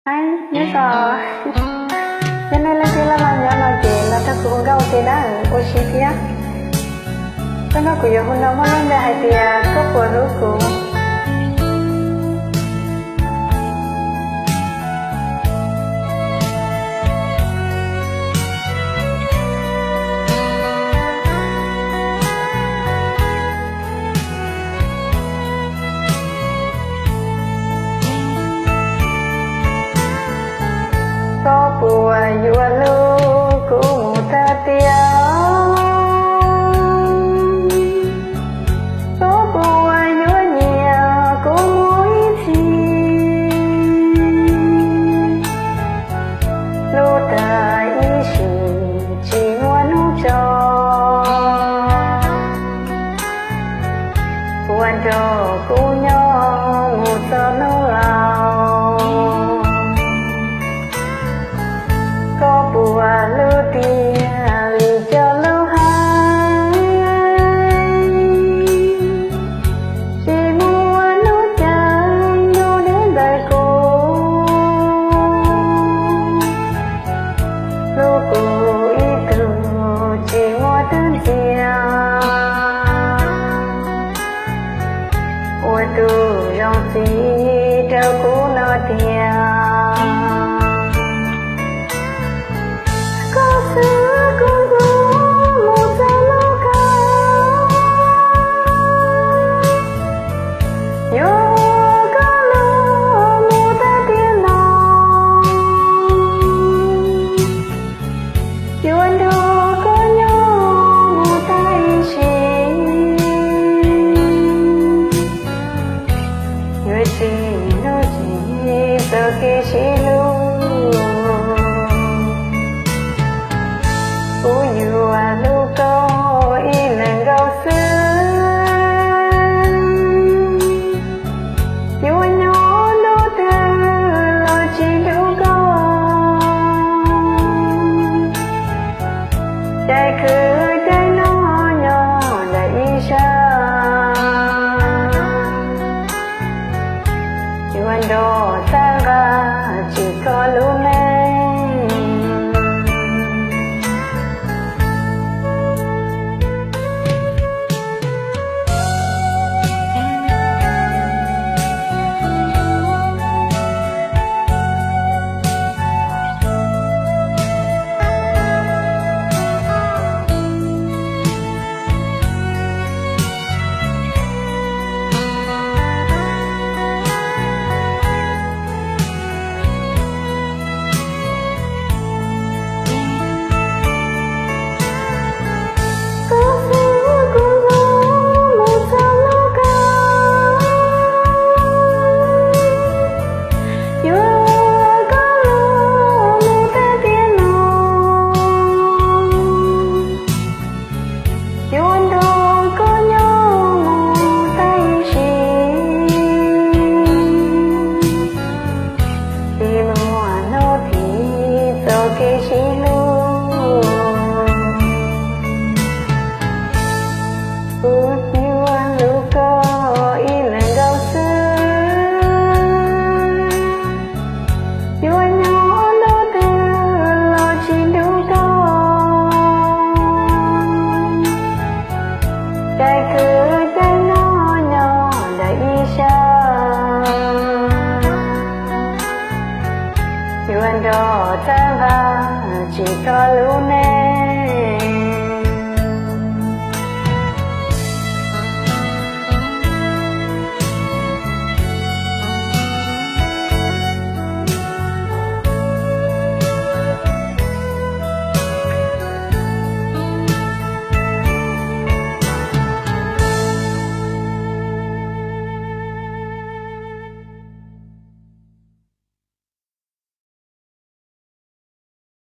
Hais, nyob zoo, yog nej leej twg los los nyob no ces los nrog kuv hu nkauj ua ke na, ua si thiab. Hnub no kuv yuav hu nrog Hmoob lub npe hais tias koj puas hlub kuv. Koj puas yuav hlub kuv mus tag tiag? Koj puas yuav nyiam kuv mus ib txhis? Hlub tag ib sim tsis muaj hnub tso, ua nrog kuv nyob mus txog hnub laus. Koj puas hlub tiag li cov lus hais, tsis muaj hnub cav ntuj deb ntawm kuv? Hlub kuv ib tug tsis muaj twg ntxias, ua tus zoo txiv rau kuv no tiag. Koj xwb kuv nkaus mus txog lub kawg, yuav ua koj lub mus tag tiag no, yuav nrog koj nyob mus tag ib sim, yuav tsis hnub tsis txoj kev sib hlub. Kuv yuav hlub koj ib leeg nkaus xwb, yuav nyob ntuj twg los tsis hlub koj. Caij khwv caij noj nyob ntawm ib sab, yuav nrog txhawb nqa tsis kho lub neej. Koj xwb kuv nkaus mus txog lub kawg, yuav ua koj lub mus tag tiag no, yuav nrog koj nyob mus tag ib sim, tsis muaj hnub thiv txoj kev sib hlub. Kuv yuav hlub koj ib leeg nkaus xwb, yuav nyob ntuj twg los tsis hlub koj. Caij khwv caij noj nyob ntawm ib sab, yuav nrog txhawb nqa tsis kho lub neej.